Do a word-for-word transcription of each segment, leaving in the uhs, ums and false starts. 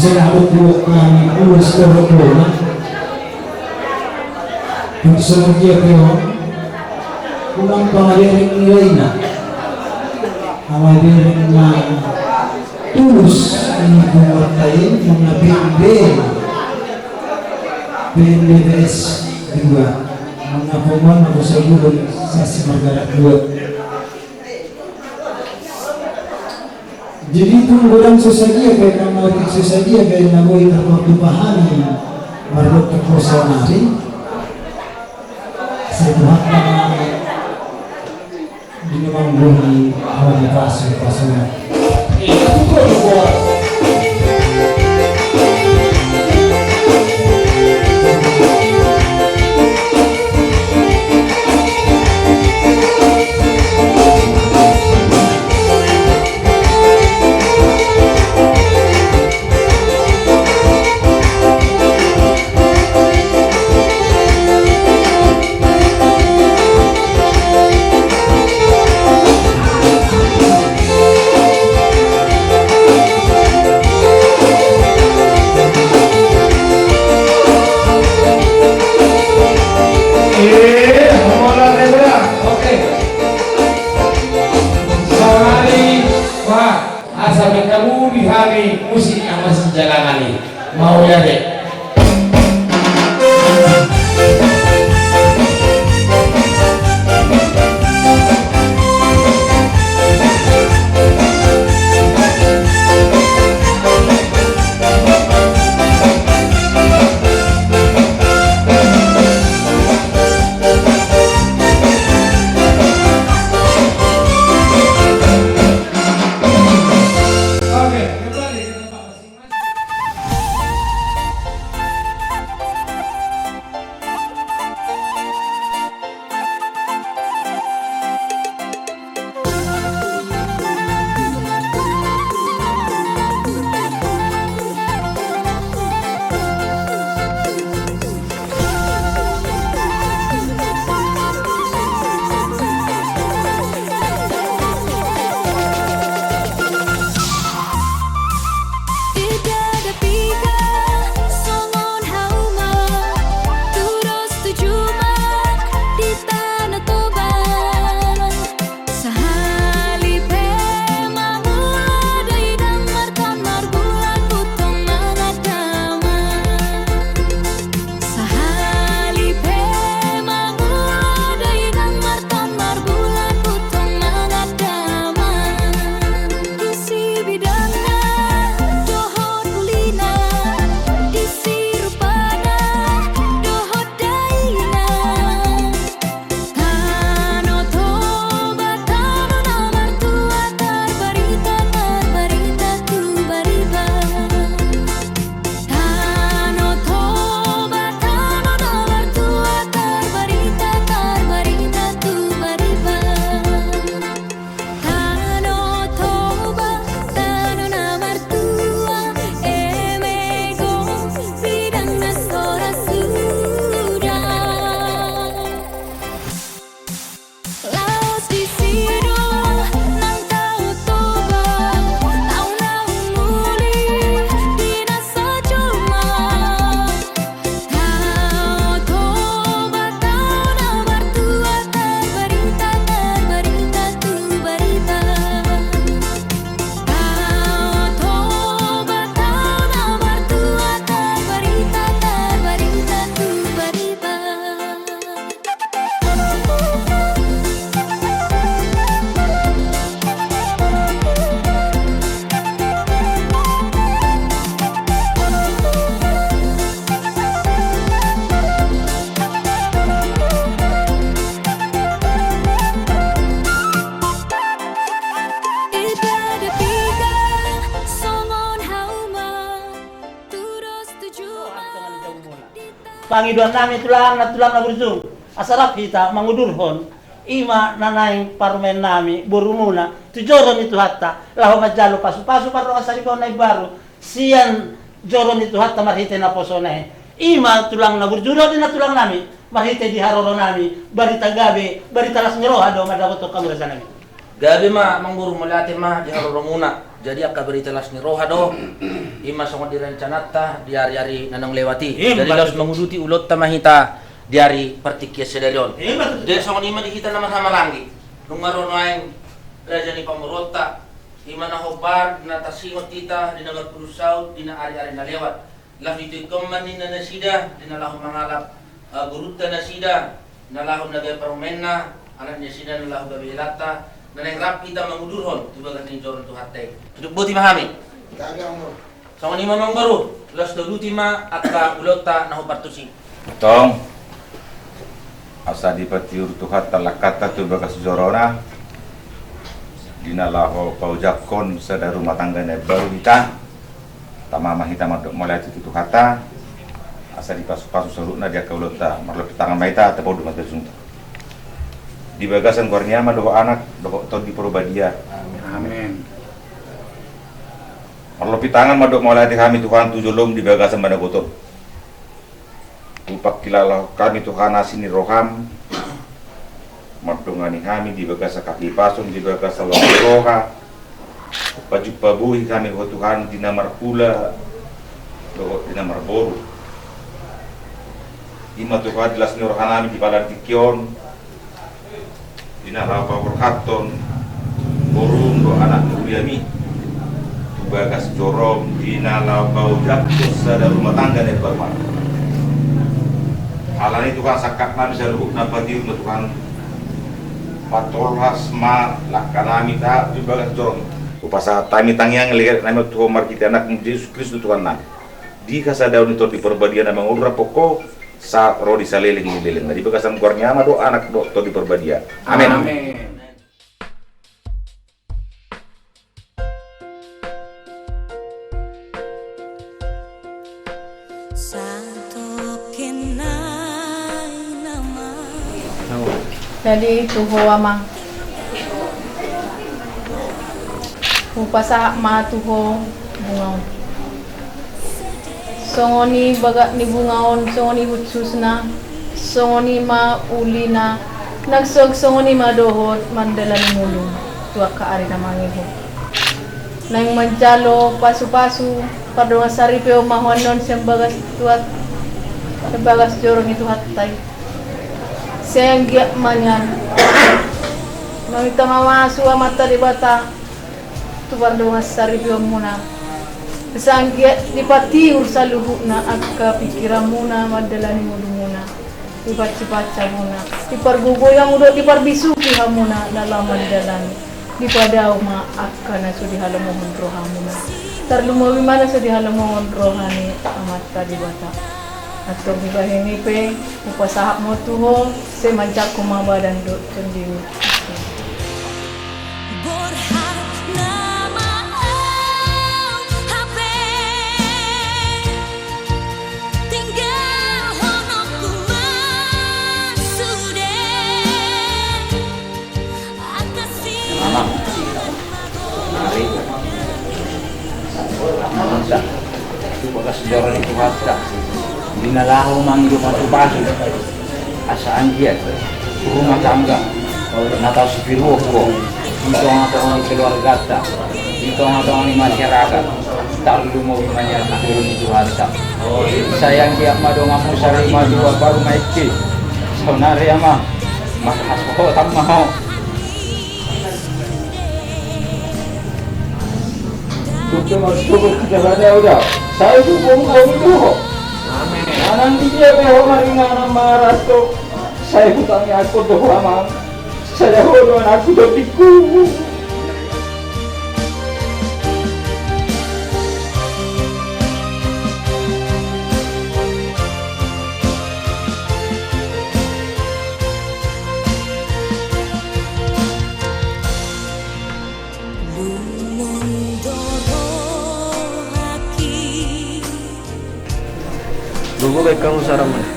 Selamat buat kami, ulas dohot bona. Tung songon dia pe on, unang pangadereng ni laina. Pangadereng na tulus ni punguanta i, nunga P M B, P M B P S dua, nunga punguan na bosa guru sasi margarak dua. Jadi tung godang so sadia pe, nang otik so sadia pe na boi tartupa hami mardongan poso nami. Sai Tuhanta ma di na manggohi hami pasu-pasuna. Eh, holan Rebra. Oke. Sahali, wah, asa mangkabubu hami musik na masijalangan i. Mauliate. Songon hau ma tudos tu juma di Tano Toba. Sahali pe mangula dainang martan marbulan butong mangan damang. Sahali pe mangula dainang martan marbulan butong mangan damang. Di si bidanna dohot ulina, di si rupana dohot dainang. Tano Toba, tano na martua, tarbarita, tarbarita tu bariba. Tano Toba, tano na martua, tarbarita, tarbarita tu bariba. Tano Toba, tano na martua, eme gok bidang na so ra suda. Laos disi do nang Tano Toba, tano na umuli di na sajoma. Tano Toba, tano na martua, tarbarita, tarbarita tu bariba. Tano Toba, tano na martua, tarbarita, tarbarita tu bariba. Pangidoan nami tulang na, tulang na burju, asa rap hita mangudurhon, i ma na naeng parumaen nami, borumuna, tu joro ni Tuhanta, laho manjalo pasupasu pardongansaripeon na imbaru, sian joro ni Tuhanta marhite naposona i. I ma tulang na burju dohot ninna tulang nami, marhite di haroro nami, barita gabe, barita las ni roha do mandapothon hamu raja nami. Gabe ma amangboru, mauliate ma di haroromuna. Jadi angka berita las ni roha do, i ma songon direncananta di ari-ari na naeng lewat i. Jadi laos manguduti ulaonta ma hita di ari partingkian sadari on. Jadi songon i ma di hita na marhahamaranggi. Nunga ro nuaeng raja ni pamoruonta, i ma na hombar na tarsingot hita di na marpudun saut di na ari-ari na lewat. Laos ditingkon ma ninna nasida di na laho mangalap, eh, gurunta nasida, na laho na gabe parumaenna, anak nasida na laho gabe helanta, na naeng rap hita mangudurhon tu bagas ni joro ni Tuhanta i. Tutup boti ma hami. Songon i ma amangboru, laos tauduti ma angka ulaonta na hombar tusi. Antong, asa dipatiur Tuhanta langkanta tu bagas jorona, di na laho paojakhon sada rumah tangga na imbaru hita. Tama ma hita mandok mauliate tu Tuhanta, asa dipasupasu saluhutna di angka ulaonta. Marlopi tangan ma hita, tapaunduk ma hita tu surunta. Di bagasan goar ni Ama dohot Anak dohot Tondi Porbadia. Amin. Marlopi tangan mandok mauliate hami Tuhan tu joloM di bagasan manogot on. Hupangkilala hami Tuhan asi ni rohaM, mardongani hami di bagasan hahipason, di bagasan las ni roha, pajumpang bohi hami Ho Tuhan di na marhula dohot di na marboru. I ma Tuhan di las ni rohanami di palan tingki on, di na laho paborhathon boruM dohot anak ni huriaMi tu bagas joroM, di na laho paojakhon sada rumah tangga na imbaru. Alani i Tuhan, sangkapnami saluhutna patiur ma Tuhan, patolhas ma langkanami sahat tu bagas joroM. Hupasahat hami tangiang lelenami tu Ho marhite AnakMu Jesus Kristus Tuhannami. Di hasadaon ni Tondi Porbadia na mangolu rap Ho, sahat ro di saleleng ni lelengna, di bagasan goar ni Ama dohot Anak dohot Tondi Porbadia. Amin. Amin. Jadi tu Ho Amang, hupasahat ma tu Ho bunga on. Songon i bagak ni bunga on, songon i hushusna, songon i ma ulina, nang so-, songon i ma dohot mandalani ngolu tu angka ari na mangihut. Naeng manjalo pasupasu pardongan saripeon ma ho annon sian bagas Tuhan, sian bagas joro ni Tuhanta i. Sai anggiat ma nian naeng tama masu Amanta Debata tu pardongan saripeonmuna. Sai anggiat dipatiur saluhutna angka pingkiranmuna mandalani ngolumuna, dipansipans hamuna, dipargogoi hamu dohot diparbisuhi hamuna na laho mandalani. Dipadao ma angka na so dihalomohon rohamuna, tarlumobi ma na so dihalomohon roha ni Amanta Debata. Antong dibahen i pe, hupasahat ma tu ho, sai manjangkon ma badan dohot tondimi. Borhat nama au hape, tinggalhononku ma sude. Amang, mari. Amang, tu bagas joro ni Tuhanta, di na laho mangido pasupasu, asa anggiat rumah tangga na tau sipiruohon di tongatonga ni keluarganta, di tongatonga ni masyarakat, tarlumobi ma nian adoran ni Tuhanta. Sai anggiat ma donganmu sari matua parumaenki. Saonari, Amang, marhasohotan ma ho. Tung pe marsogot hita sada uda, sai huboan ho. Manang di dia pe ho maringanan mangaranto, sai hutangiangkon do ho, Amang. Sada ho do anakku, tondingku. Gogo baen hamu saranmuna.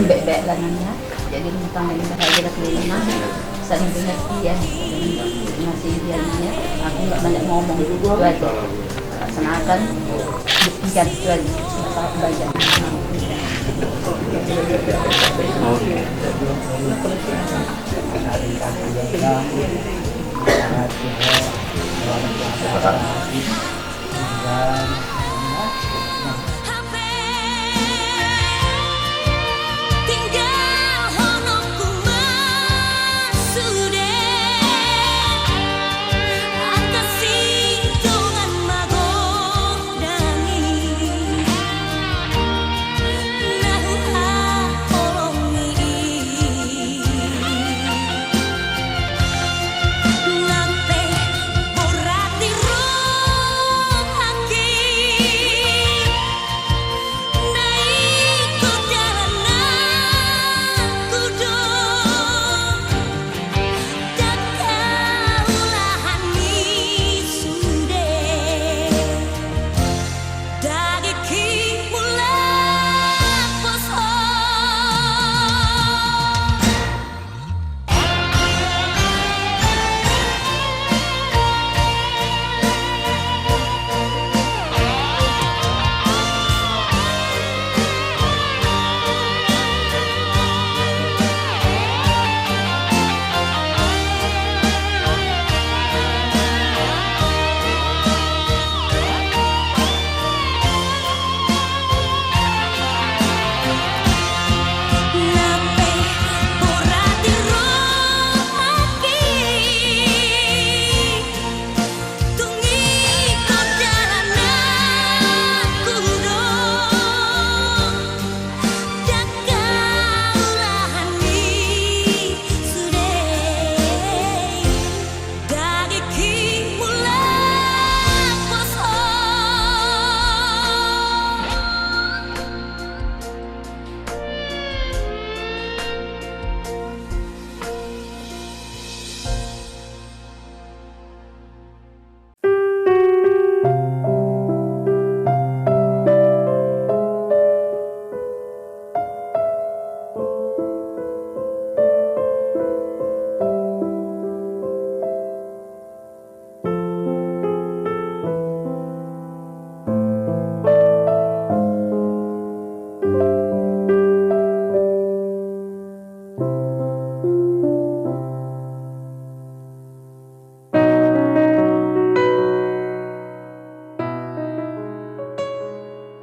Bek-bek langannya. Jadi, tentang yang bahagia dan kelima, saling pengertian. Masih dia lihat, aku nggak banyak ngomong. Itu aja. Laksanakan, buktikan itu aja. Nggak salah baca. Oke.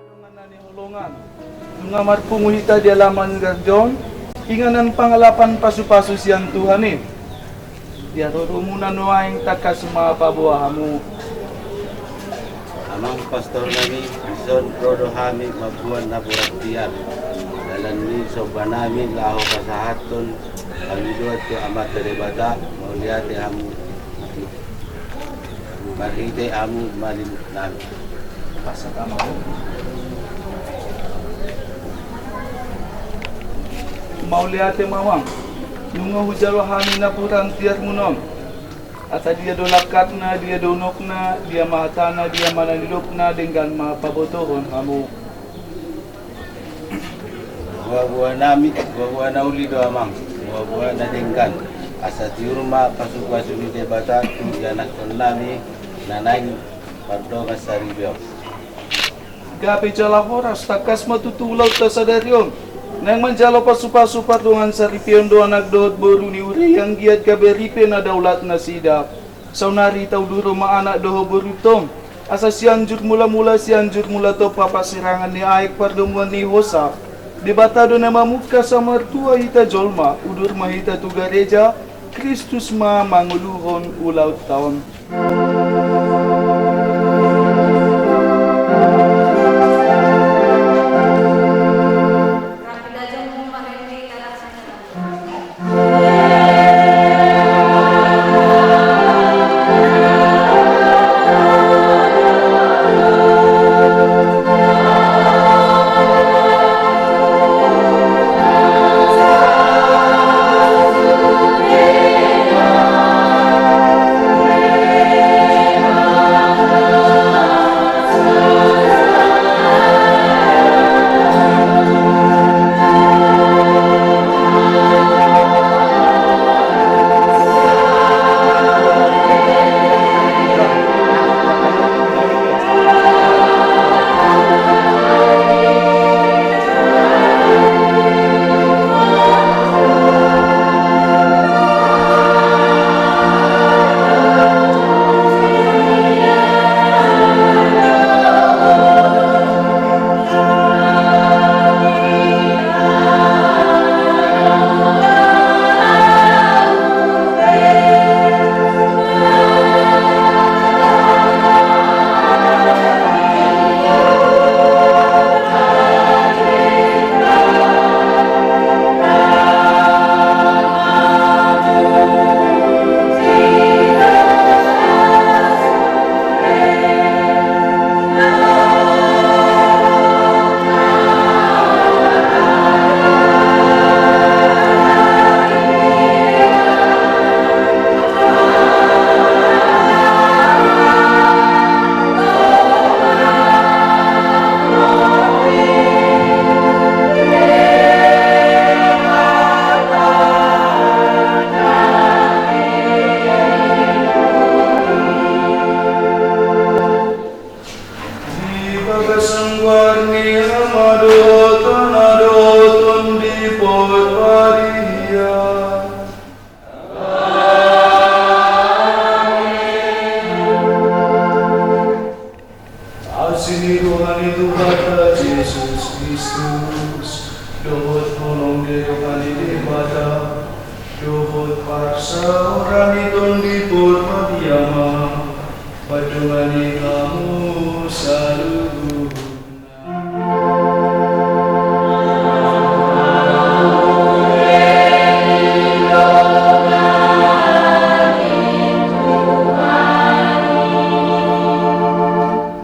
Dongan na hinaholongan, nunga marpungu hita di alaman gareja on, inganan pangalapan pasupasu sian Tuhan i. Di haroromuna nuaeng tangkas ma paboa hamu. Amang pastor nami, dison ro do hami mamboan napuran tiar. Dalan ni somba nami laho pasahathon pangidoan tu Amanta Debata, mauliate hamu. Marhite hamu malim nami. Pasahat ma. Mauliate ma amang. Nunga hujalo hami napuran tiarmuna on. Asa dia do langkatna, dia do unokna, dia ma hatana, dia ma na nidokna, denggan ma pabotohon hamu. Boaboa nami, boaboa na uli do amang, boaboa na denggan. Asa tiur ma pasupasu ni Debata tu ianakhon nami na naeng mardongan saripeon. Gabe jala horas, tangkas ma tutu ulaonta sadari on. Naeng manjalo pasupasu pardongan saripeon do anak dohot boru ni huria anggiat gabe ripe na daulat nasida. Saonari tauduron ma anak dohot boruta on, asa Sianjur Mulamula, Sianjur Mulatompa, Parsirangan ni Aek, Pardomuan ni Hosa. Debata do na mamungka samartua hita jolma, udur ma hita tu gareja, Kristus ma mangoluhon ulaonta on. Tanah dohot Tondi Porbadia. Asi ni roha ni Tuhanta Jesus Kristus, dohot holong ni roha ni Debata, dohot parsaoran ni Tondi Porbadia ma mandongani hamu saluhutna.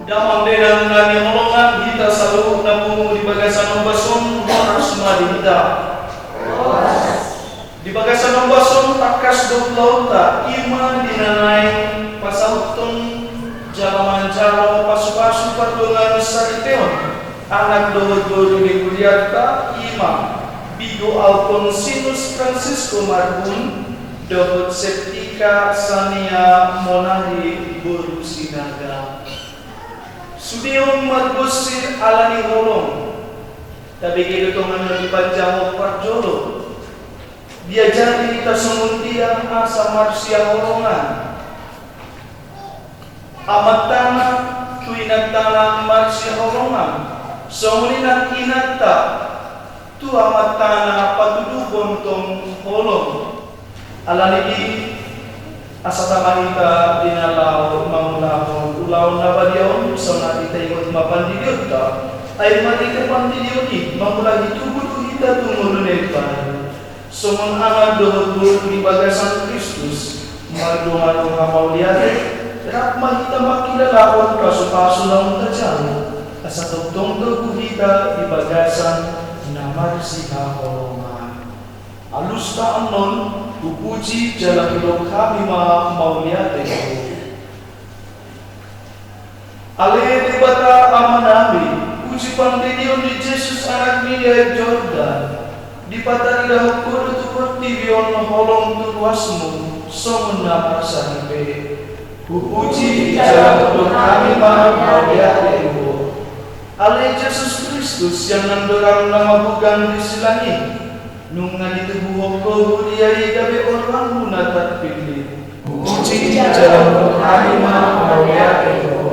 Damang dainang na hinaholongan, hita saluhutna pungu di bagasan ombas on, horas ma di hita. Di bagasan ombas on tangkas do ulaonta, i ma di na naeng pasauthon jala manjalo pasupasu pardongan saripeon anak dohot boru ni hurianta, i ma Bigo Alfonsinus Francisco Marbun dohot Septika Sania Monari boru Sinaga. Sude on margonsi ala ni holong, tabege do tongan na dipanjangok parjolo. Diajari hita songon dia asa marsihaholongan. Amantana tu inantana marsihaholongan, songon i nang inanta tu amantana patuduhon tong holong. Ala ni i, asa tama hita di na laho mangulahon ulaon na badia on, songon i taingot ma pandidionta. Ai marhite pandidion i mangulahi tubu do hita tu ngolu na imbaru. Songon anak dohot boru di bagasan Kristus, mardongan roha mauliate, rap ma hita mangkilalahon pasupasu naung tajalo, asa tongtong togu hita di bagasan na marsihaholongan. Alusta annon, hupuji jala hudok hami ma mauliate. Ale Debata Amanami, uju pandidion ni Jesus Anakmi di aek Jordan, dipataridahon Ho do tu portibi on holong tu ruasMu songon na marsaripe. Hupuji jala hudok hami ma mauliate tu Ho. Ale Jesus Kristus, sian andorang na mabugang di silang i, nunga ditubuhon Ho huria i gabe oroanMu na tarpillit. Hupuji jala hudok hami ma mauliate tu Ho.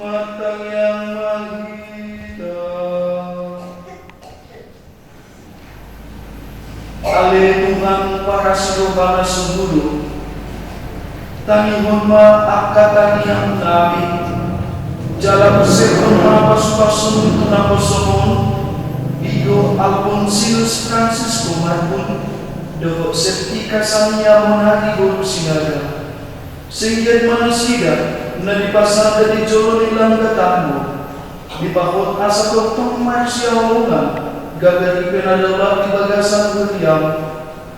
Martangiang ma hita. Ale Tuhan parasi roha na sumurung, tangihon ma angka tangiangnami, jala usehon ma pasupasu-Mu tu naposo-Mu on, Bigo Alfonsinus Francisco Marbun, dohot Septika Sania Monari boru Sinaga. Sai anggiat ma nasida na dipasada di jolo ni langgatanMu, dipahot asa tongtong marsihaholongan, gabe ripe na daulat di bagasan huriaM.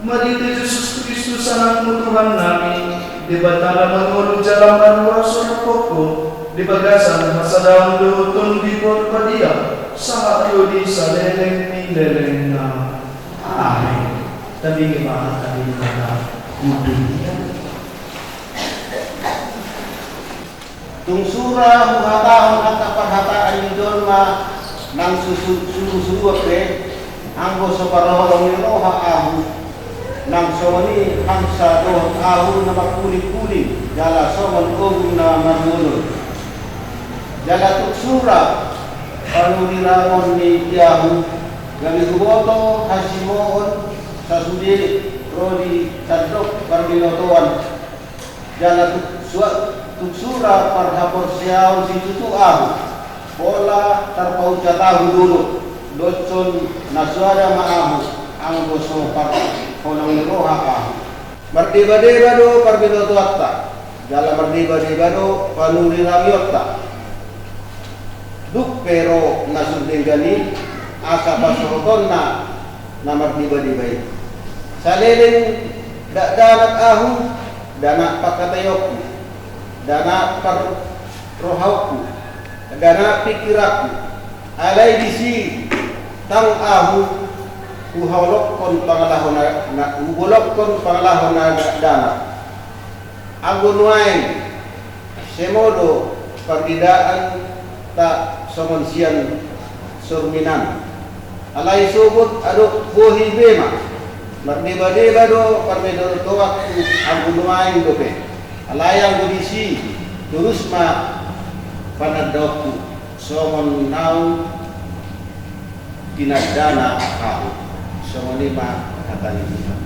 Marhite Jesus Kristus AnakMu Tuhannami, Debata na mangolu jala maruas rap dohot Ho, di bagasan hasadaon dohot Tondi Porbadia, sahat tu saleleng ni lelengna. Amen. Tabege ma hata ni Debata. Kudus. Tung sura huhatahon angka parhataan ni jolma nang susu-, surusuruan pe, anggo so parholong ni roha ahu, nang songon i hangsa dohot ahu na mangkulingkuling, jala songon ogung na marbolon. Jala tung sura panurirangkon ni ahu, gabe huboto hasimoon sasude ro di sandok parbinotoan. Jala tuk sua-, tuk sura parhaporseaon situtu ahu, pola tarpauncat ahu dolok, doshon na soada ma ahu, anggo so parholong ni roha ahu. Mardebadeba do parbinotoanta, jala mardebadeba do panurirangionta. Dung pe ro na surdenggan i, asa pasohotonna na mardebadeba i. Saleleng dakdanak ahu, dakdanak pangkataionku, dakdanak parrohaonku, dakdanak pingkiranku. Alai disi ndang ahu hubolongkon pangalaho na, na, hubolongkon pangalaho na dakdanak. Anggo nuaeng, semo do pardidaanta songon sian sorminan. Alai sogot adong bohi be ma, mardebadeba do parbinotoanku anggo nuaeng dope. Alai anggo disi, torus ma panandaonku, songon naung tinandana ahu. Songon i ma hata ni Tuhan.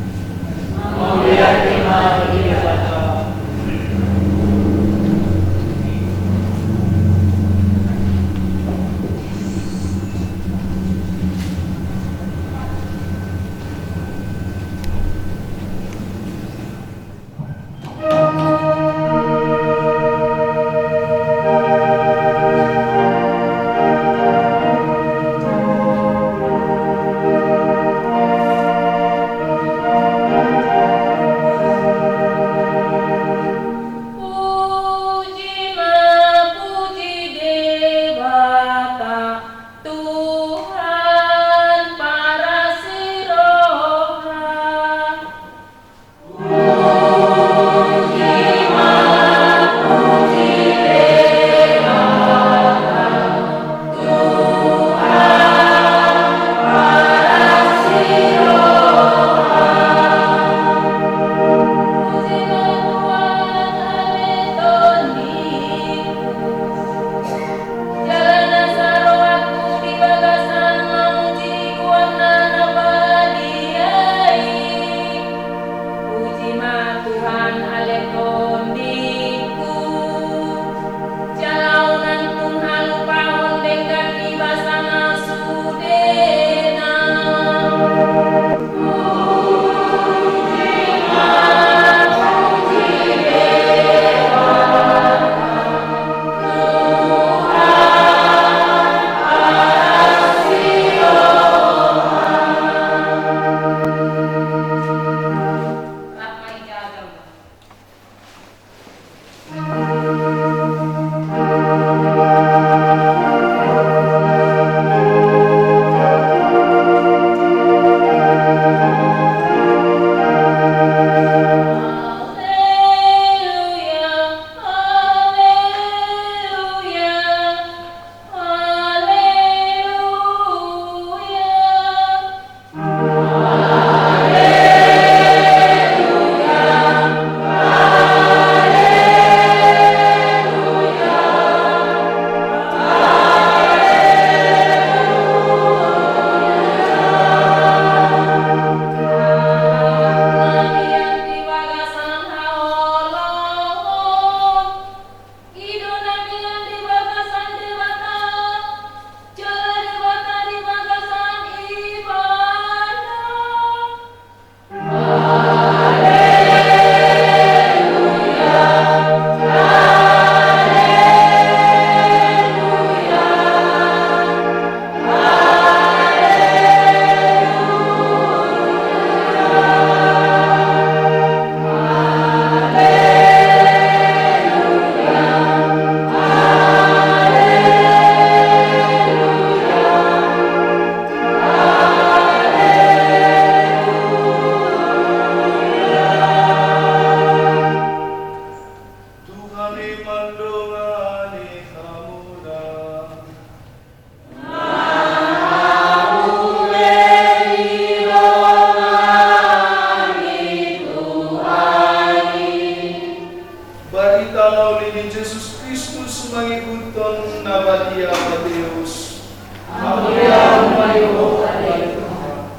Uli ni Jesus Kristus mangihuthon na badia Mateus. Amuliaon ma di Ho ale Tuhan.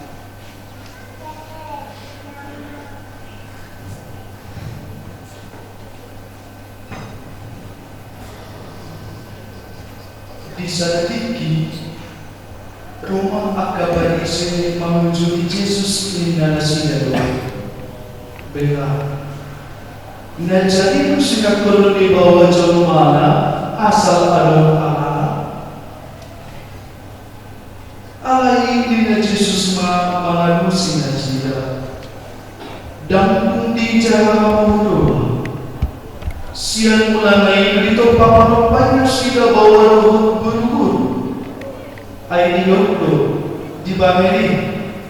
Di sada tingki, ro ma angka Parise mangunjuni Jesus, ninna nasida do: Beta, na jadi husinangkon do dibaoa jolmana asal adong alana? Alai ninna Jesus ma mangalusi nasida: Ndang dung dijalo hamu do. Sian mulana i ditompa panompa nasida baoa dohot boruboru. Ai didok do di Babel i: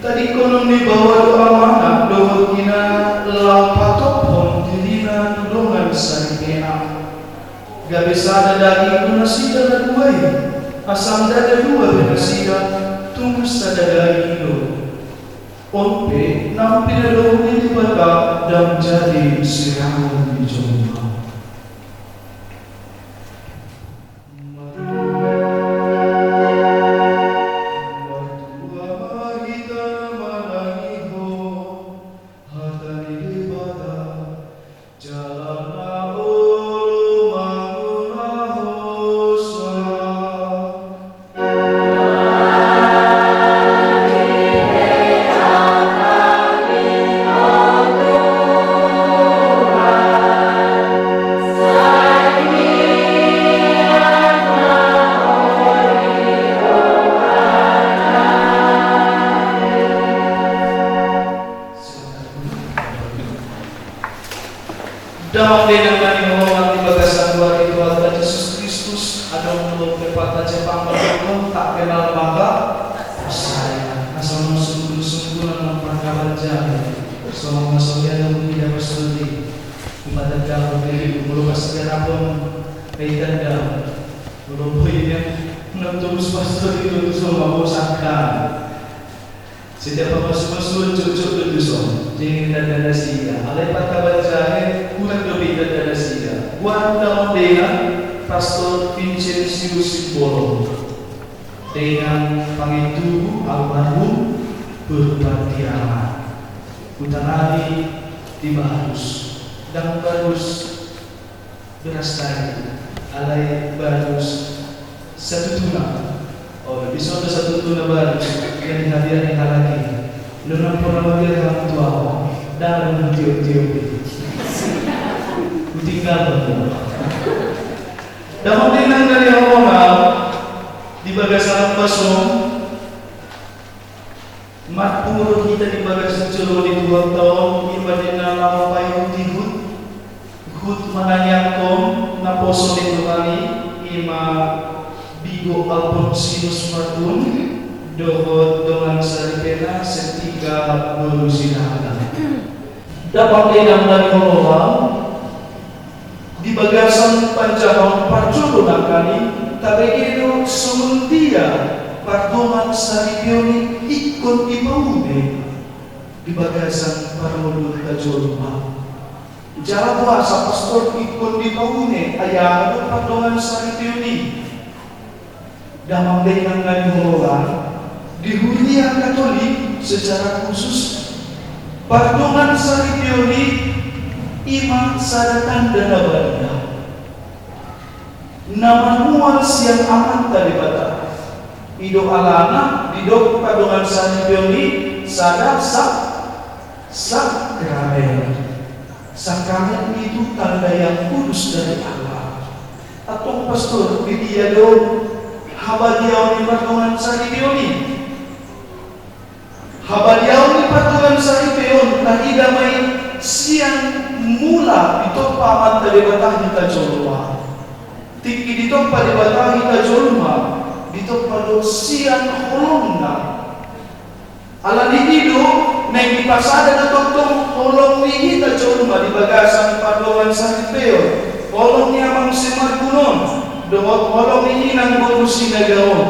Tadingkonon ni baoa do amana dohot inana laho patophon dirina tu dongan saripena. Gabe sada daging do nasida na dua i, asa ndada dua be nasida, tung sada daging do. On pe na pinadomu ni Debata ndang jadi siranon ni jolma. Martua ma hita na manangihon hata ni Debata. Jala na olo mangulahon sa. Damang dainang na hinaholongan di bagasan goar ni Tuhanta Jesus Kristus, adong do pe partacepang mardongan tak kenal maka. Saya na songon sungkun-sungkunan na parkabanjaran. Songon na songon i adong di damas tuli. Di patanda ko diri molo pas garapon. Kai tanda. Molo boi ya. Enam terus pastor itu tu songon mabosakkan. Setiap pamasumasu cocok do tuson, jadi tanda nasida. Alai parkabanjaran, kurang do pe tanda nasida. Goar damang dainang, Pastor Vincentius Simbolon. Dainang pangintubu almarhum Purbantiana. Hutanami di Barus. Ndang Barus beras tadi, alai Barus satutuna. Oh, bisa do satutuna Barus, yang hadir di halak i. Lu nampuna mabiar kamu tu ahu, ndang adong tiop-tiop i. Hutinggal kamu. Damang dainang na hinaholongan, di bagasan ombas on, marpungu do hita di bagasan jolo ni Tuhanta on, i ma di na laho paihut-ihut, hut manangiangkon naposo ni Tuhan i, i ma Bigo Alponsinus Martun, dohot dongan saripena Sentika boru Sinahata. Damang dainang na hinaholongan, di bagasan panjahaon parjolo nangkin i, tabege do songon dia pardongan saripeon i ingkon dipaune di bagasan parngoluonta jolma. Jala boasa pastor ingkon dipaune, ai aha do pardongan saripeon i? Damang dainang na hinaholongan, di Huria Katolik secara khusus, pardongan saripeon i i ma sada tanda na badia na manual sian Amanta Debata. I do alana didok pardongan saripeon i sada sa-, sakramen. Sakramen itu tanda yang kudus dari Allah. Antong pastor, di dia do habadiaon ni pardongan saripeon i? Habadiaon ni pardongan saripeon taida ma i sian mula ditompa Amanta Debata hita jolma. Tingki ditompa Debata hita jolma, ditompa do sian holongna. Ala ni i do, naeng dipasada do tongtong holong ni hita jolma di bagasan pardongan saripeon, holong ni amang si Martun on, dohot holong ni inang boru Sinaga on.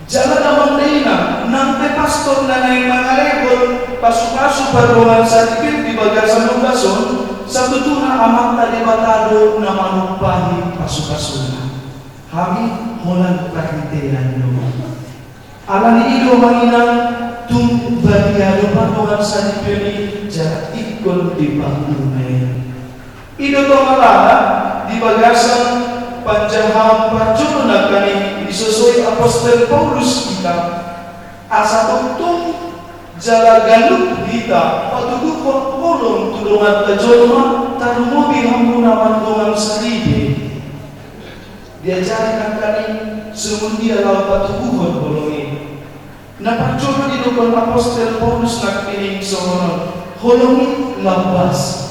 Jala damang dainang, nang pe pastor na naeng mangalehon pasupasu pardongan saripeon di bagasan ombas on, Sabotulna Amanta Debata do na manumpahi pasupasuna. Hami holan parhitean do. Alani i do amang inang, tung badia do pardongansaripeon i jala ingkon dipanguna i. I do tong alana di bagasan panjahaon parjolo nangkaning disosoi apostel Paulus hita. Asa tongtong jala ganup hita patuduhon holong tu donganta jolma, tarlumobi hamuna amang dongan saripe. Diajari nangkaning songon dia laho patuduhon holong i. Na parjolo didok apostel Paulus nangkaning songon on, holong i lambas.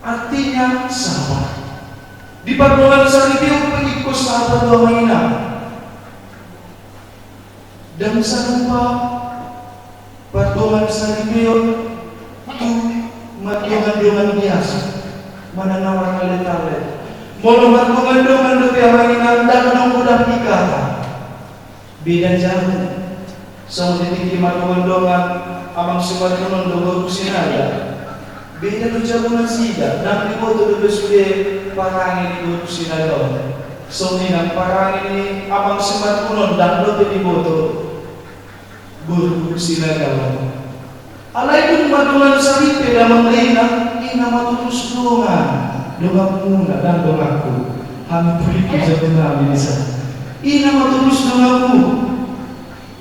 Artinya sabar. Di pardongansaripeon pe ingkon sabar do amang inang. Ndang sarupa pardongansaripeon tu mardongan-dongan biasa, manang na marhalet-halet. Molo mardongan-dongan dope amang inang, ndang adong godang ni kata. Beda jabu. Songon di tingki mardongan-dongan amang si Marmun on dohot boru Sinaga. Beda do jabu nasida, ndang diboto dope sude parange ni boru Sinaga on. Songon i nang parange ni amang si Marmun on ndang dope diboto boru Sinaga on. Alai dung ma dongan saripe damang dainang, i na ma torus dongan, donganmuna ndang donganku. Hami pulik di jabu nami disa. I na ma torus donganmu.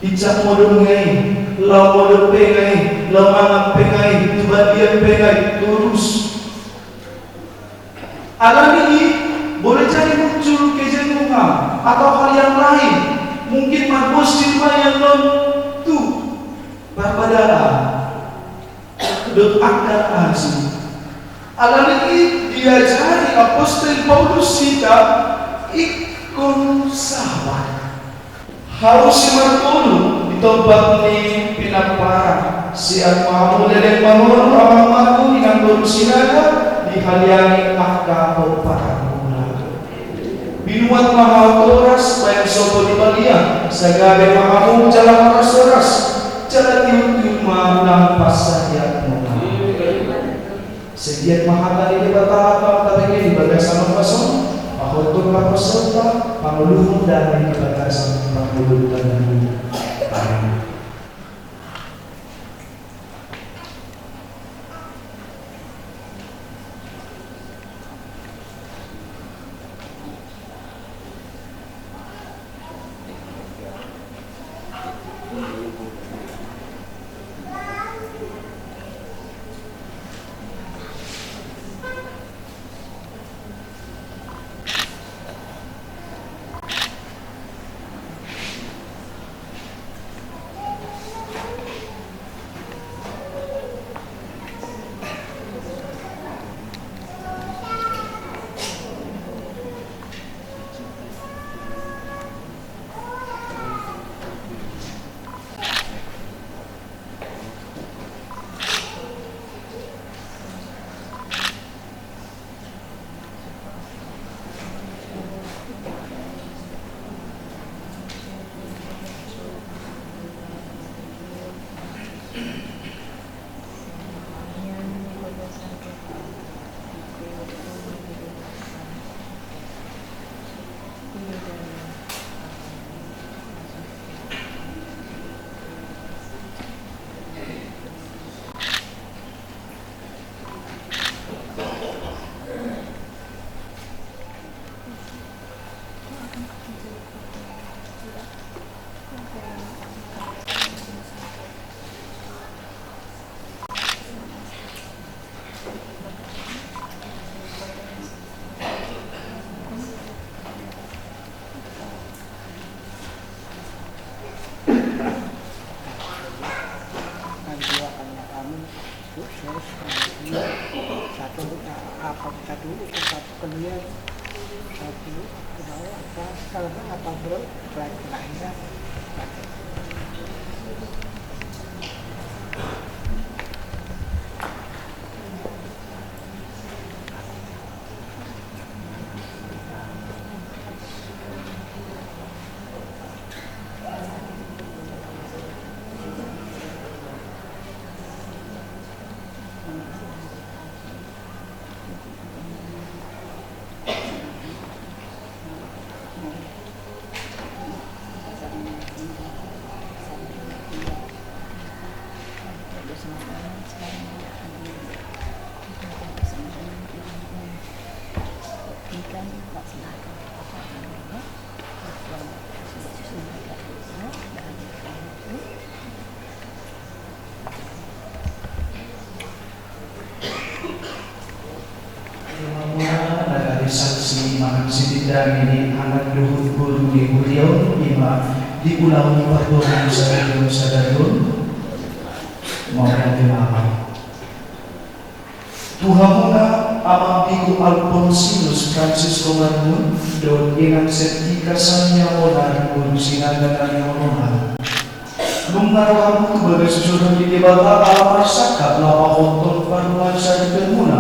Icak modom nga i, laho modom pe nga i, laho mangan pe nga i, tu bandian pe nga i, torus. Alani i, boleh jadi muncul kejenuhan atau hal yang lain. Mungkin marbonsir ma i annon tu parbadaan dohot angka na asing. Alani i diajari apostel Paulus hita ingkon sabar. Hau si martolu di tompak ni pinamparan, sian ma hamu leleng mangolu amang margu inang boru Sinaga, dihaliangi angka pomparanmuna. Binuat ma hau horas baen sopo di balian, sai gabe ma hamu jala horas-horas, jala tiur-tiur ma nang pansarianmuna. Sai diat ma hata ni Debata na tabege di bagasan ombas on, pahothon haporseaonta, pangoluhon dame di bagasan pangoluhon. Amen. Muna na gabe saksi manang sitindangi di anak dohot boru ni huria on, ima di ulaon pardongan sadari on sadari on. Mauliate ma. Tu hamuna Amang Biku Alponsinus Francisco Marbun dohot Inang Septika Sania Monari boru Sinaga na niholongan. Nunga ro hamu tu bagas joro ni Debata ala marsangkap lapahothon pardongan saripeonmuna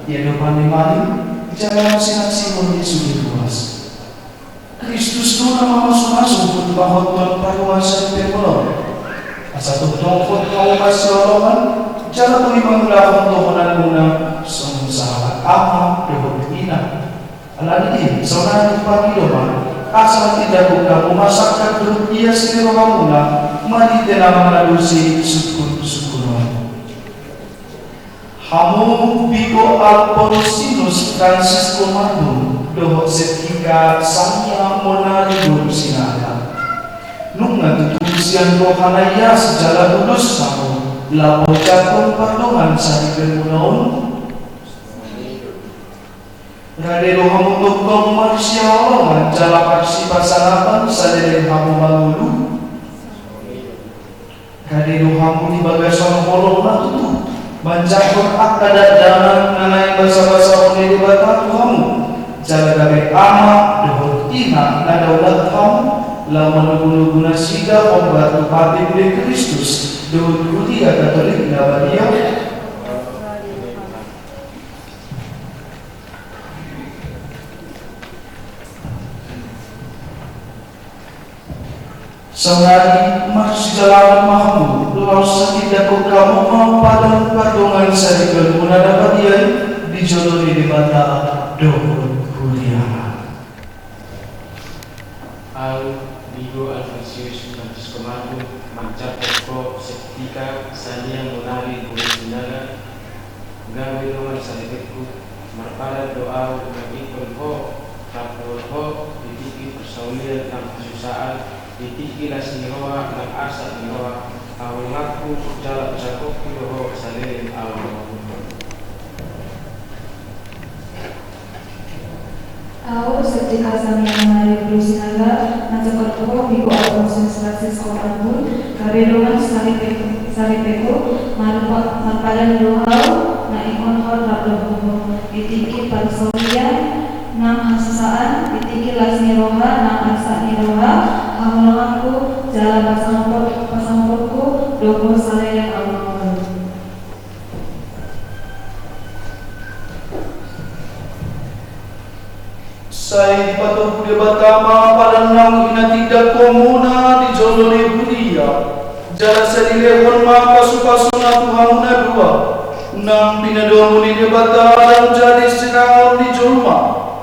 di adopan ni malim jala sinangsingon ni sude ruas. Kristus do na mamasumasu pahothon pardongan saripeonmuna on. Asa tongtong hot hamu masihaholongan jala boi mangulahon dohonanmuna songon sahalak ama dohot ina. Alani i, saonari pangido ma, asa tindanghon hamu ma sangkap dohot ias ni rohamuna marhite na mangalusi sungkunsungkun on. Hamu Biku Alponsinus Francisco Marbun dohot Septika Sania Monari boru Sinaga. Nunga tutu sian roha na ias jala bulus hamu laho manjangkon pardongan saripeonmuna on. Rade do hamu tongtong marsihaholongan jala marsipasangapan saleleng hamu mangolu. Rade do hamu di bagasan holong na tutu manjangkon angka dakdanak na naeng basabasahon ni Debata tu hamu, jala gabe ama dohot ina na daulat hamu, laho manogunogu nasida hombar tu patik ni Kristus dohot Huria Katolik na badia. Saonari marsijalangan ma hamu laos sitindangkon hamu ma pardongan saripeonmuna na badia i di jolo ni Debata dohot huriana. Ahu, Biku Alfonsinus Francisco Marbun, manjangkon ho Septika Sania Monari boru Sinaga, gabe dongan saripeonku, marpadan do ahu mangihut ho rap dohot ho di tingki parsaulian nang hasusaan, di tingki las ni roha nang arsak ni roha, haholonganku jala hujangkon do ho saleleng ahu. Ahu, Septika Sania Monari boru Sinaga, manjangkon ho Biku Alfonsinus Francisco Marbun, gabe dongan saripe-, saripeonku, marpa-, marpadan do ahu mangihut ho rap dohot ho di tingki parsaulian nang hasusaan, di tingki las ni roha nang arsak ni roha, haholonganku jala pasangap-, pasangapku do ho saleleng ahu. Sai dipatogu Debata ma padan na hutindangkonmuna di jolo ni huria, jala sai dilehon ma pasupasuna tu hamu na dua, nang pinadomu ni Debata ndang jadi sinangaon ni jolma,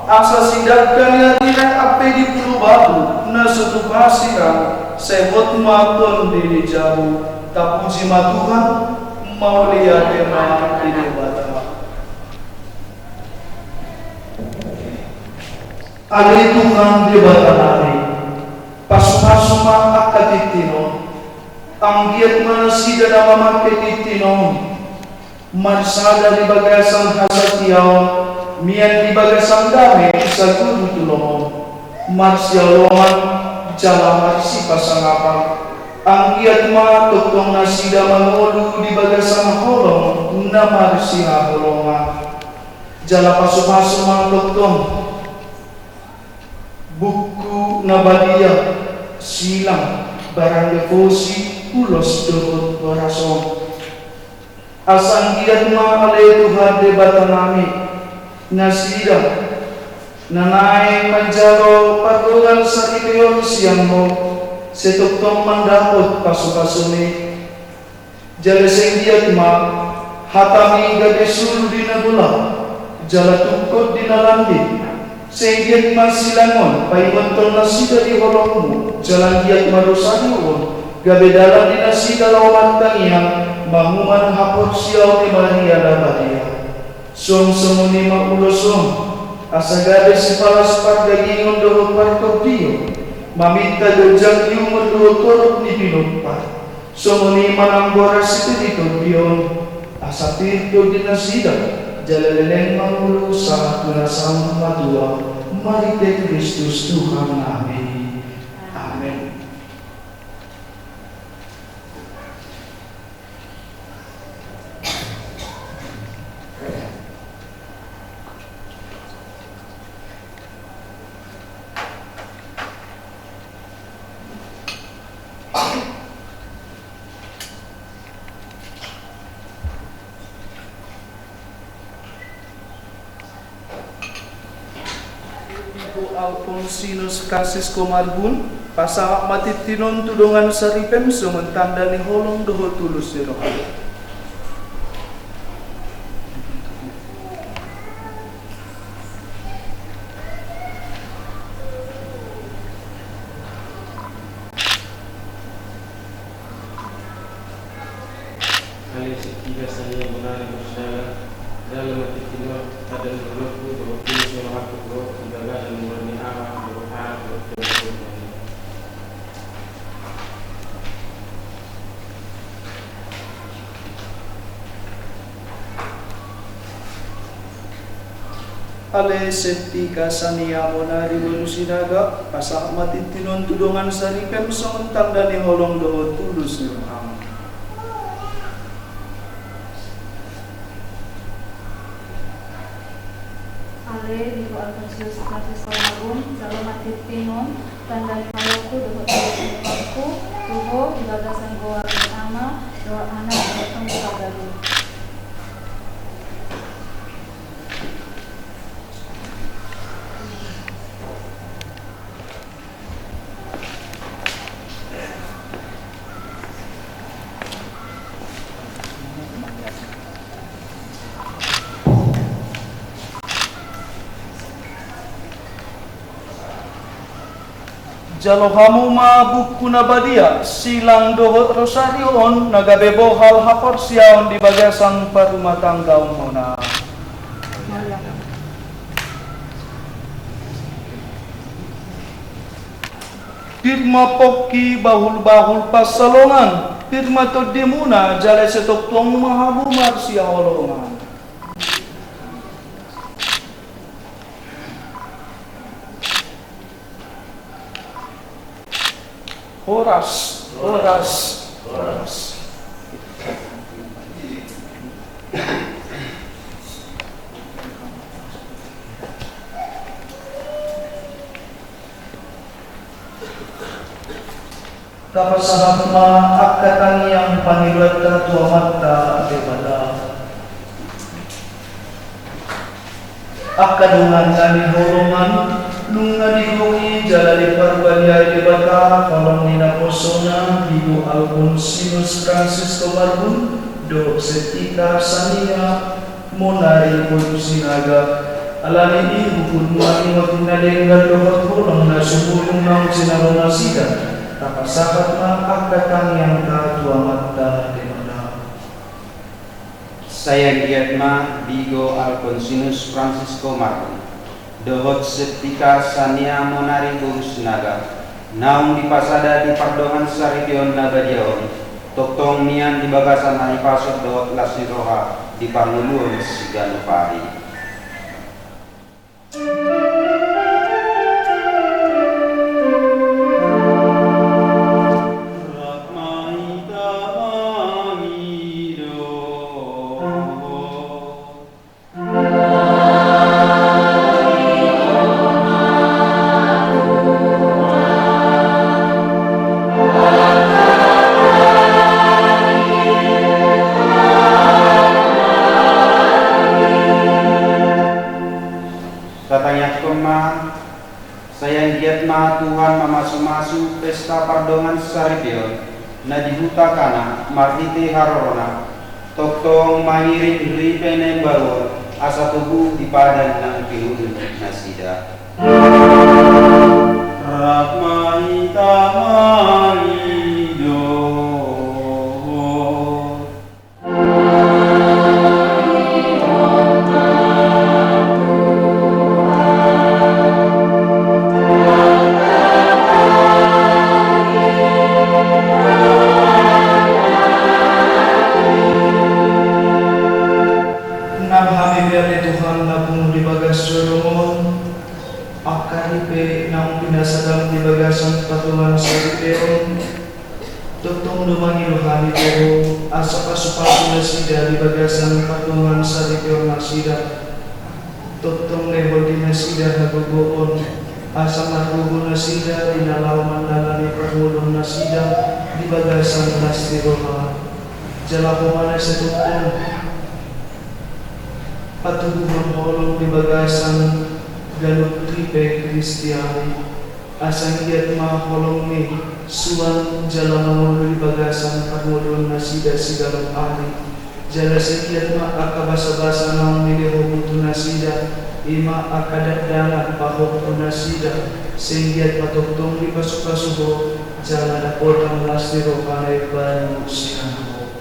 asa sidangka ni ari nai ampe di pulu babu na so tupa sirang, sai hot ma tondi ni jabu. Tapuji ma Tuhan. Mauliate ma di Debata. Ale Tuhan Debata nami, pasupasu ma angka tintin on. Anggiat ma nasida na mamangke tintin on marsada di bagasan hasatiaon, mian di bagasan dame sagudu tu lomo, marsihaholongan jala marsipasangapan. Anggiat ma tongtong nasida mangolu di bagasan holong na marsihaholongan. Jala pasupasu ma tongtong buku na badia, silang, barang devosi, ulos dohot horas on. Asa anggiat ma ale Tuhan Debata nami, nasida na naeng manjalo pardongan saripeon sian Ho, sai tongtong mandapot pasupasum i. Jala sai anggiat ma hatami gabe sulu di na golap, jala tungkot di na lande. Sai anggiat ma silang on paingothon nasida di holongmu, jala anggiat ma rosari on gabe dalan di nasida laho martangiang manguman haporseaon ni Maria na badia. Songon i ma ulos on. Asa gabe sipalas pardagingon dohot partondion, maminta ganjang ni umur dohot torop ni pinompar. Songon i ma nang boras sipitopintopion, asa pir do di nasida, jala leleng mangolu sahat tu na saur matua, marhite Kristus Tuhannami. Amen. Ibu Alfonsinus Francisco Marbun, pasahat ma tintin on tu dongan saripem songon tanda ni holong dohot tulus ni roha. Ale Sentiga Sania Monari Musdala, jalo ma tintin on tanda ni holongku dohot tulus ni rohangku tu ho di bagasan ngolu ni Ama dohot Anak dohot Tondi Porbadia. Ale Sentiga Sania Monari Boru Sinaga, pasahat ma tintin on tu dongan saripem songon tanda ni holong dohot tulus ni roham. Ale Ibu Alfonsinus Francisco Marbun, jalo ma tintin on tanda ni holongku dohot tulus ni rohangku tu ho di bagasan goar ni Ama dohot Anak dohot Tondi Porbadia. Jalo hamu ma buku na badia, silang dohot rosario on na gabe bohal haporseaon di bagasan parumatanggaonmuna. Pir ma pongki bahulbahul pansalongan, pir ma tondimuna jala sai tongtong ma hamu marsihaholongan. Horas, horas, horas. Tapasahat ma angka tangiang pangidoanta tu Amanta Debata. Angka dongan na hinaholongan, nunga digohi jala diparbadia Debata holong ni naposona Ibu Alfonsinus Francisco Marbun dohot Sentiga Sania Monari Boru Sinaga, alani i huhut mangihuti na denggan dohot holong na sumurung naung sinaroan nasida, tapasahat ma angka tangiangta tu Amanta Debata. Sai anggiat ma Ibu Alfonsinus Francisco Marbun dohot Sentiga Sania Monari Boru Sinaga, naung dipasada di pardongan saripeon na badia on, tongtong mian di bagasan hahipason dohot las ni roha di parngoluon siganup ari. Tatangiangkon ma. Sai anggiat ma Tuhan mamasumasu pesta pardongan saripeon na di huta Kana marhite harorona, tongtong mangiring ripe na imbaru on asa tubu di padan na pinudun nasida. Rap ma hita mangido. Tuhan na pungu di bagas surgo on, angka ripe naung pinasadam di bagasan pargongan saripe on, tongtong do mangido hami tu Ho, asa pasupasu nasida di bagasan pargongan saripe on nasida. Tongtong lehon di nasida hagogoon, asa margogo nasida di na laho mandalani parngoluon nasida di bagasan las ni roha. Jala Ho ma na sai tongtong patubuhon holong di bagasan ganup ripe Kristiani. Asa anggiat ma holong ni suan jala mangolu di bagasan parngoluon nasida siganup ari. Jala sai anggiat ma angka basabasa naung nilehonmu tu nasida, i ma angka dakdanak pahompu nasida, sai anggiat ma tongtong dipasupasu Ho, jala dapotan las ni roha na imbaru sian Ho.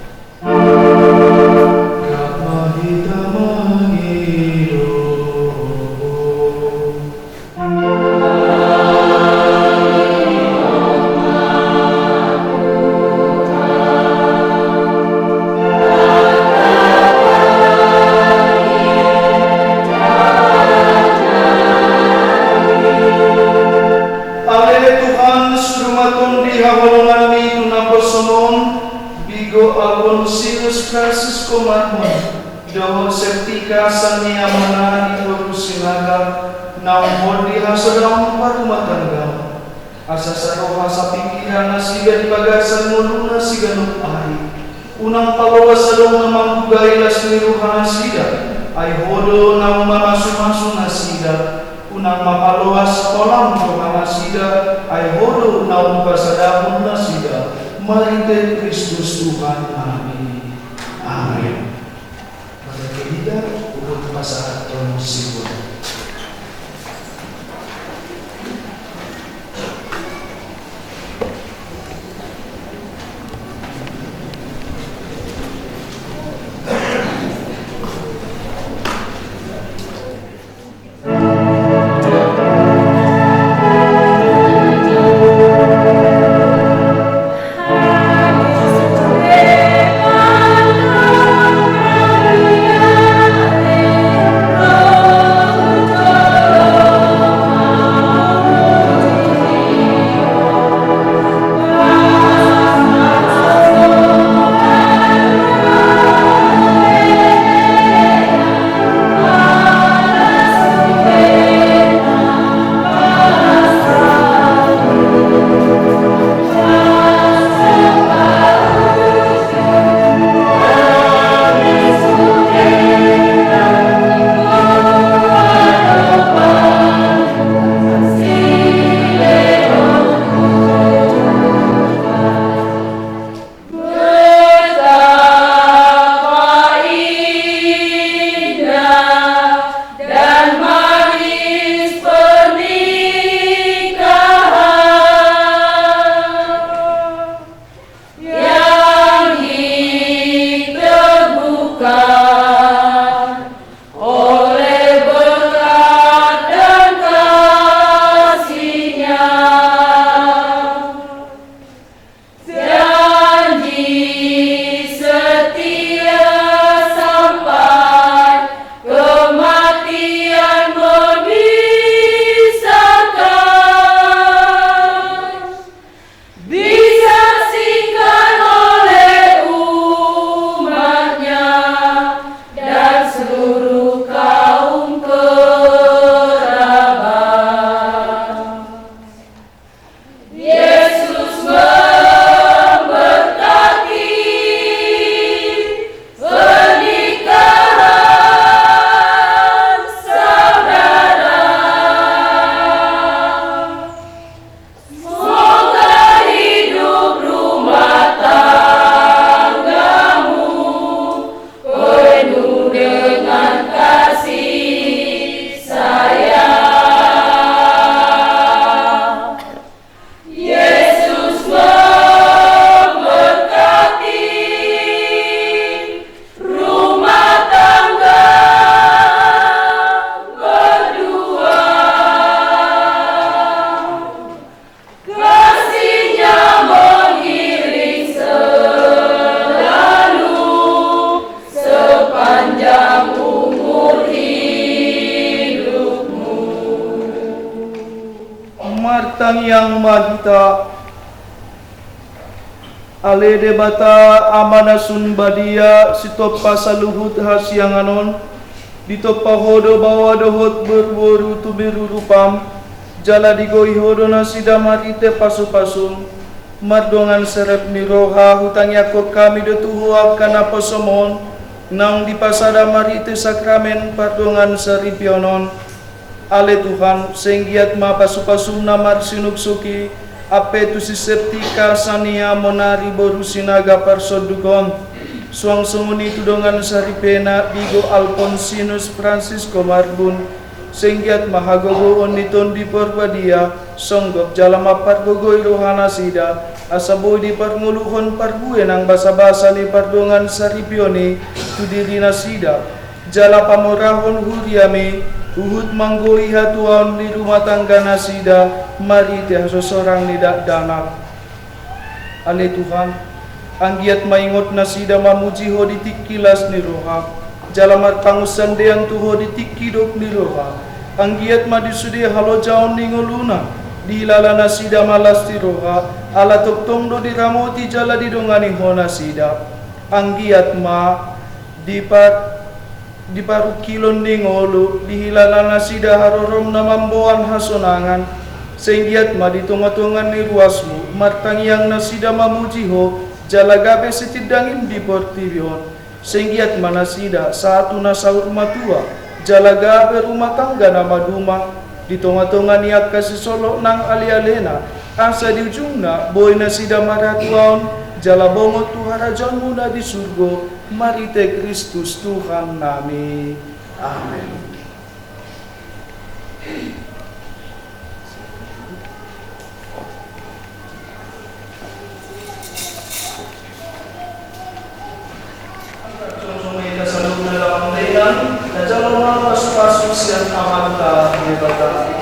Gama hita mangido. Ale Tuhan, surumaton di haholonganmi tu naposom on, Bigo Alphonsius Francisco Marmon, dohot Septika Sania Manari Porus Sinaga, naung hot di hasadaon parumatanggaon. Asa saroha sapingkiran nasida di bagasan ngoluna siganup ari. Unang paloas adong na manggugai las ni roha nasida, ai Ho do naung mamasumasu nasida. Unang ma paloas holan roha nasida, ai Ho do naung pasadahon nasida. Marhite Kristus Tuhannami. Amen. Marhite hita, huhut pasahathon simbur. Tangiang ma hita. Ale Debata, Ama na sun badia, sitompa saluhut hasiangan on, ditompa Ho do baoa dohot boruboru tu birurupam, jala digoi Ho do nasida marhite pasupasum. Mardongan serep ni roha hutangiangkon hami do tu Ho angka naposom on, naung dipasada marhite sakramen pardongansaripeon on. Ale Tuhan, sai anggiat ma pasupasum na marsinuksuk i, ampe tu si Septika Sania Monari boru Sinaga parsonduk on, suang songon i tu dongan saripena Diego Alfonsinus Francisco Marbun, sai anggiat ma hagogoon ni Tondi Porbadia songgop jala mampargogoi rohanasida, asa boi diparngoluhon parbue nang basabasa ni pardongansaripeon i tu dirinasida, jala pamorahon huriam i, huhut manggoi hatuaon ni rumah tangganasida, marhite hasosorang ni dakdanak. Ale Tuhan, anggiat ma ingot nasida mamuji Ho di tingki las ni roha, jala marpangunsandean tu Ho di tingki dok ni roha. Anggiat ma di sude halojaon ni ngoluna, dihilala nasida ma las ni roha, ala tongtong do diramoti jala didongani Ho nasida. Anggiat ma dipar-, di parungkilon ni ngolu, dihilala nasida harorom na mamboan hasonangan, sai anggiat ma di tongatonga ni ruasmu, martangiang nasida mamuji Ho, jala gabe sitindangim di portibi on, sai anggiat ma nasida sahat tu na saur matua, jala gabe rumah tangga na maduma, di tongatonga ni angka sisolhot nang alealena, asa di ujungna boi nasida marhatuaon, jala bongot tu harajaonmuna di surgo, marhite Kristus Tuhannami. Amen. Jongjong ma hita saluhutna dalam panghirimon, jalo ma pasupasu sian Amanta Debata.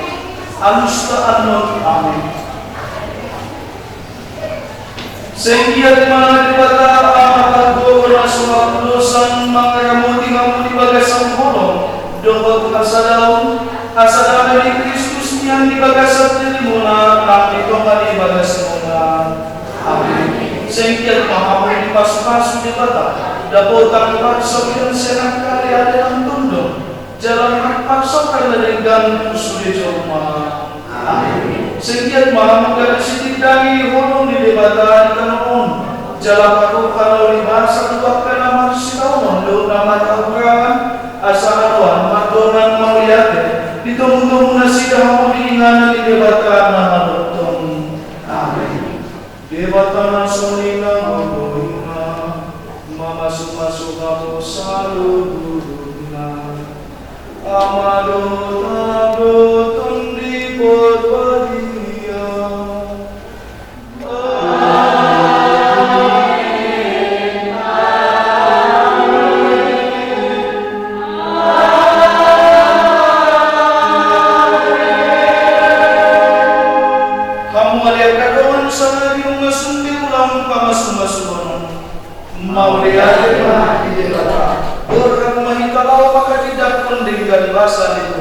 Alusta annon. Amen. Sai anggiat ma Debata Ama pargogo na so mangkulosan mangaramoti hamu di bagasan holong dohot hasadaon, asa damei ni Kristus mian di bagasan dirimuna, nang di tonga ni bagasmuna. Amen. Sai anggiat ma hamu dipasupasu Debata, dapotan parsaulian sian angka aleale nang tondong, jala marpasahat na denggan tu sude jolma. Amen. Sai anggiat ma hamu gabe sitindangi holong ni Debata di tano on, jala parroha na uli basa tu angka na marsilaonon dohot na marhahurangan, asa haroan mardongan mauliate, ditomutomu nasida hamu di inganan ni Debata na manongtong. Amen. Debata na songon i na gogo i ma mamasumasu hamu saluhutna. Ama dohot Anak dohot Tondi Porbadia. Amen. Hamu ale angka dongan sahali, nunga sude ulang pamasumasuon. Mauliate ma di Debata. Borhat ma hita laho manghatindanghon denggan basa ni